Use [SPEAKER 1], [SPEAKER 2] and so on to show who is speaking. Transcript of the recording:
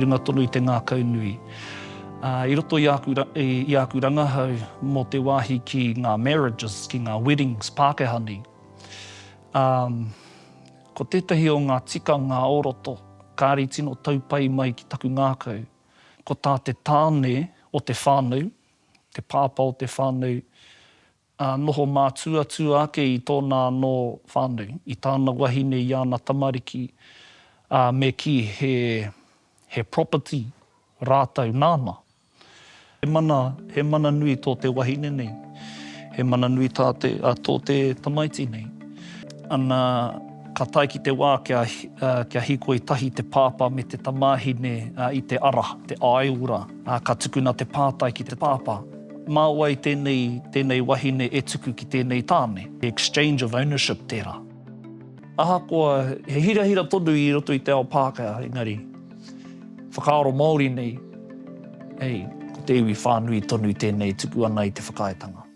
[SPEAKER 1] Runga tonu i te ngākau nui. I roto i āku, i āku rangahau mō te wāhi ki ngā marriages, ki ngā weddings Pākehā nei, ko tētahi o ngā tikanga o roto kāre i tino tau pai mai ki taku ngākau, ko tā te tāne o te whānau, te pāpā o te whānau, ā, noho mātuatua ake i tōna anō whānau, i tāna wahine, i āna tamariki, ā, me kī he, he property rātou nāna. He mana, he mana nui tō te wahine nei, he mana nui tā te, ā, tō te tamaiti nei. Ana, ka tae ki te wā kia, ā, kia hīkoi tahi te pāpā me te tamāhine, ā, i te ara, te aisle rā, ā, ka tukuna te pātai ki te pāpā. Mā wai tēnei, tēnei wahine e tuku ki tēnei tāne? He exchange of ownership tērā. Ahakoa he hirahira tonu i roto i te ao Pākehā, engari, whakaaro Māori nei, hei, ko te iwi whānui tonu tēnei e tuku ana i te whakaaetanga.